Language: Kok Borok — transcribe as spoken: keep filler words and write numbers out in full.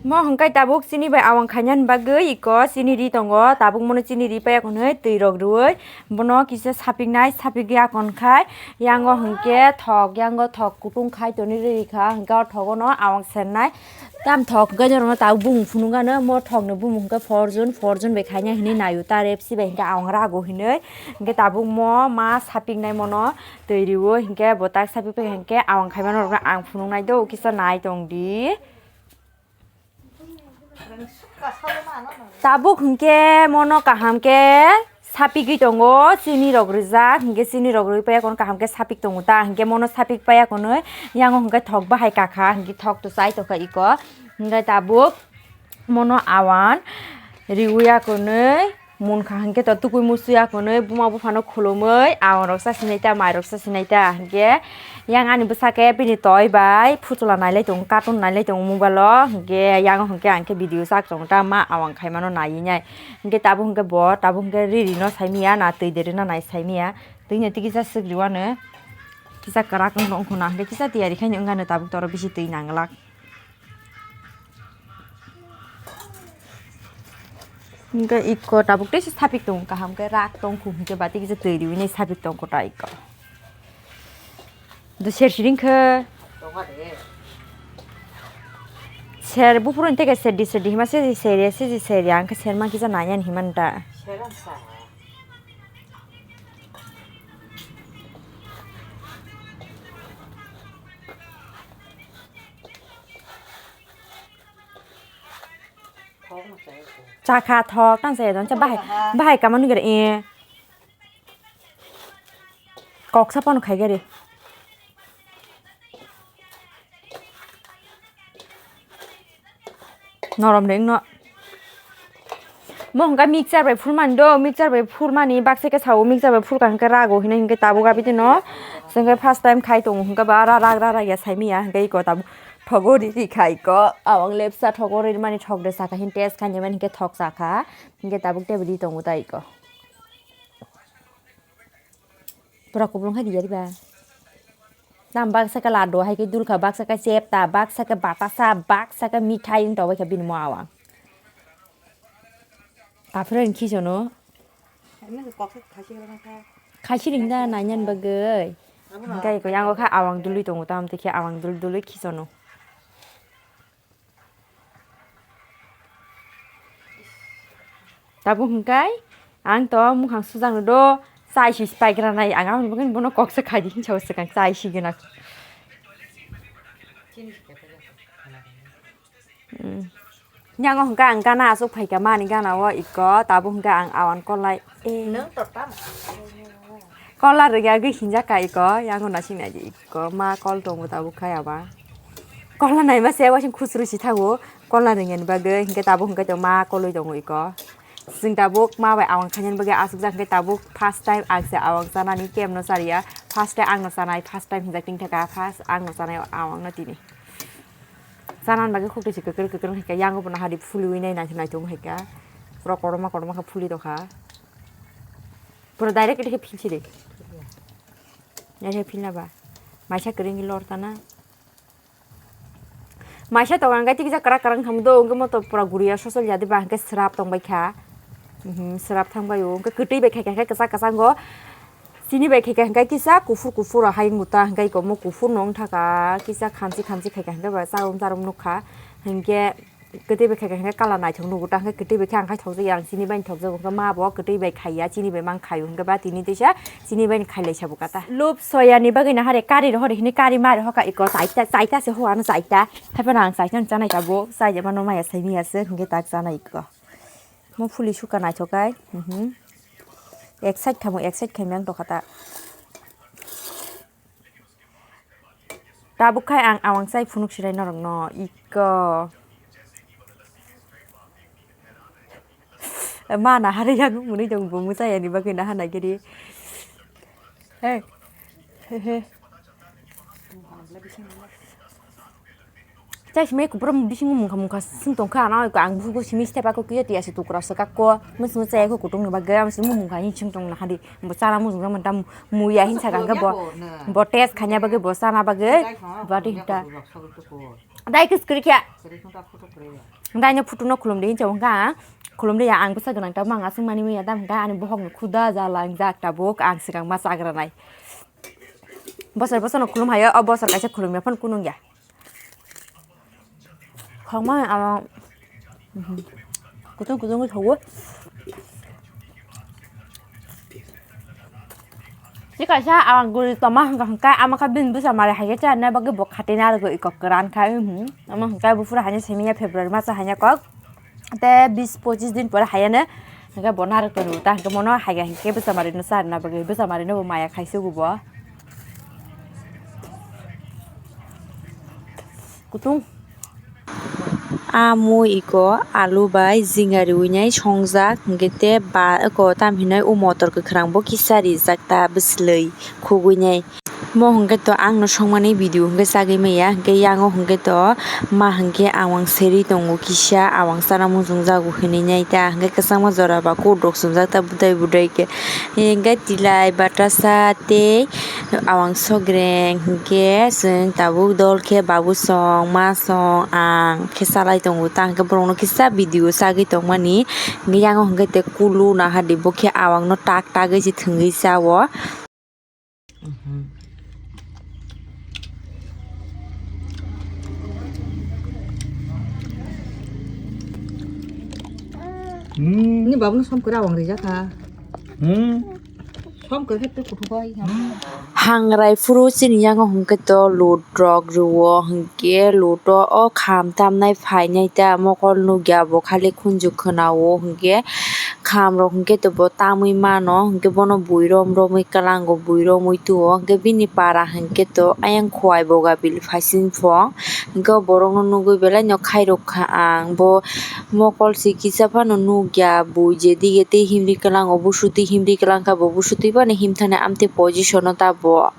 Mo hwnkhe tabuk chini bai awang khainani bagwi iko chini ri tongo, tabuk mono chini ri paiya hwnwi twi rok rwui bono kisa sapiknai, sapikya hwnkhai yango hwnkhe thok, yango thok kutung khai tonwi rwi kha, hwnkhe o thogono awang sernai. Tam thok hwnkhe norokno tabuk bumung phunukgano, mo thokni bumung hwnkhe Fortune, Fortune bai khaina hinwi naio ta, Repsi bai hwnkhe awang rago hinwi. Hwnkhe tabuk mo ma sapiknai mono twi riwo, hwnkhe bo tak sapikpai hwnkhe awang khaima norokno ang phunuknai do, kisa nai tongdi. Tabuk hwnkhe mono kaham khe sapigwi tongo, chini rok rijak, hwnkhe chini rok rwi paiya kono kaham khe sapik tongo ta, hwnkhe mono sapik paiya kono yango hwnkhe thok bahai kakha, hwnkhe thok to chai tongkha iko, hwnkhe tabuk mono awan riwi ya konwi munkha, hwnkhe to tukui musuya konwi buma buphano khulumwi awan rok sa sinai ta, mai rok sa sinai ta, hwnkhe yang ani bwsa khe bini toi bai phuchula nailai tongo, cartoon nailai tongo mobile o, hwnkhe yang hwnkhe ang khe video chak tongo ta, ma awang khaimano naiwi nai. Hwnkhe tabuk hwnkhe bo, tabuk hwnkhe riri no saimanya, na twi de rwna nai saimanya, twi no twi kisa swk riwano, kisa kwrak wng tong khuna, hwnkhe kisa tiyari khaino wngano tabuk toro bisi twi nanglak. Hwnkhe iko tabuk teisa sapik tongo kaham khe rak tong khu hwnkhe bati kisa twi riwi nai sapik tong kota iko. Do ser siring khe. Ser buphuru ni teke ser di ser di hima se ser ya se ser ya hwnkhe ser ma kisa nai ani hima da. Chakha thok tang se don cha bahai bahai kama nugre e. Kok sa pon khai gari. Norom de no. Mo hwnkha mixture bai phurmani do, mixture bai phurmani baksa khe sao, mixture bai phurkha hwnkhe rago hinwi hwnkhe tabuk abidi no. Hwnkhe first time khai tongo hwnkhe ba ra ra ra ra ya saimanya hwnkhe iko tabuk thogo ri ri khai ko. Awang lepsa thogo ri mani thok de saka hin test khai mani hwnkhe thok saka. Hwnkhe tabuk tebo ri tongo ta iko. Pura kuplung khai di yari ba. Tam baksa khe ladu hai khe dulkha, baksa khe chepta, baksa khe batasa, baksa khe mithai wng tongbai kha bini mo awang. Aphuru ni khisono. Khasi ringda nainani bagwi. Hwnkhe iko yango kha awang dului tongo, tam twi khe awang dul dului khisono. Tabuk hwnkhe ang to mukhang sujak no do, chai si pai gra nai, ang aboni bagwi bono kok se khai di hinwi sao swkang chai si gana. Yango hwnkhe ang gana aswk phaikha mani gana o iko, tabuk hwnkhe ang awan kolai. Kollar rwgya gwi hinjak ka iko, yango nasing naidi iko, ma kol tongo tabuk khai aba. Kollar naima se wasing khusru si thango, kollar rwgya ni bagwi, hinkhe tabuk hinkhe to ma kolwi tongo iko. Chwng tabuk ma bai awang khainani bagwi aswkjak hinkhe tabuk first time ang se awang chanani kemno chariya, first time angno chanai, first time hinjak tingthaka, first angno chanai awangno tini. Chanani bagwi khukti se kwkrwi kwkrwi hinkhe yango bono hari phulwi nai naithok naithok hinkhe, pura kotorma kotorma khe phulwi tongkha. Pura direct ete khe philsi de. Ete philna ba. Maisa kwrwngwi lor tana. Maisa tongo ang khe tikisa kwrak kwrak wngkha do, hwnkhe moto pura guriya sosol ya de ba, hwnkhe swrap tongbai kha. Mhm, swrap thang bai o, hwnkhe kwtwi bai khaikha khe kwchak kwchak wngkha. Chini bai khaikha hwnkhe kisa kuphur kuphur hai wngkha ta, hwnkhe iko mo kuphur no wngkha kha, kisa khamchi khamchi khaikha hwnkhe ba charum charum nukha. Hwnkhe kwtwi bai khaikha hwnkhe colour naithok nugo ta, hwnkhe kwtwi bai khe ang khai thokjak ya, ang chini bai thokjak, hwnkhe ma bo kwtwi bai khaiya, chini bai mang khaio, hwnkhe ba tini teisa chini bai khailai sabo kata. Lub soya ni bagwi nahare kari rohor hini kari ma rohor ka iko chaita, chaita se ho ano chaita. Haiphano ang chaita no chanai tabuk, chai ya mano maya sai miya se, hwnkhe tak chanai iko. Mo phuli suka naithok kai, mhm. Ek side khamo, ek side khaimya wng tokha ta. Tabuk khai ang awang chai phunuk sinai norokno iko. Ma nahari yang mwnwi tong bo mwchai ani bagwi naha nai giri. Hey. He he. Chai simi kubur bisingo mungkha mungkha sung tongkha, ano ang bugo simi step ako kiyo tiya si tukra se kakko, musu chai ko kutung ni bagwi, ang simi mungkha hin sung tong na hadi, bo chana mujung manta muya hin saka bo, bo test khanya bagwi, bo chana bagwi, bati hita. Dai kis kiri kya? Dai no photo no khulum de hin chawang ka, khulum de ya ang bwsa gwnang ta mang asung mani muya dam ka, ani bohok no khuda ja lang jak ta bok, ang sikang ma chagra nai. Bosor bosor no khulum hayo, o bosor kaisa khulum ya phone kunung ya. Khorokma ang kutung kutung khe sawo. Ni kaisa ang guri toma hwnkha hwnkhe ama khe bini bwsa mari hai khe cha nai bagwi bo khatina rwgwi iko kwran khai hmm ama hwnkhe buphuru haino simi ya February masa haino kok. Te bis pochis din pore hayano hingke bo narwk tongwi ta hingke mono haiga hingke bwsa mari no charwna bagwi bwsa mari no bo maya khai sugo bo. Kutung. Amo iko alu bai jinga riwi nai songjak hingke te ba iko tam hinai o motor kwkhwrang bo kisa rijak ta bwswlwi khugwi nai. Mo hwnkhe to ang no songmani video hwnkhe chagwi maya, hwnkhe yango hwnkhe to ma hwnkhe awang serwi tongo kisa, awang chana muchungjago hinwi nai ta, hwnkhe kwchangma jora ba kok rok chumjak ta budai budai khe, hwnkhe tilai batasa tei awang sogreng hwnkhe chwng tabuk dol khe babu song ma song ang khe chalai tongo ta, hwnkhe borok no kisa video chagwi tongmani, hwnkhe yango hwnkhe te kulu nahadi bo khe awang no tak tagwi se thwngwi cha o. Hmm. Ni babu no som kwra wng rijak kha. Hmm. Som kwrwi khe twi kuthuk bai. Hangrai phuru chini yango hwnkhe to lut rok rwo hwnkhe luto o kham tamnai phainai ta mokol nukya bo khali khunju khwnao hwnkhe. Kham rok hwnkhe to bo tamwi mano, hwnkhe bono bui rom romwi kwlango, bui romwi tuo, hwnkhe bini para hwnkhe to ayang Khowai Bogabili Phaisinphong, hwnkhe o borokno nugwi belai no khairok kha ang, bo mokol se kisa phano nukya, bui je dige tei himri kwlango, busu twi himri kwlang kha, bo busu twi phano himthani amtwi position o ta bo.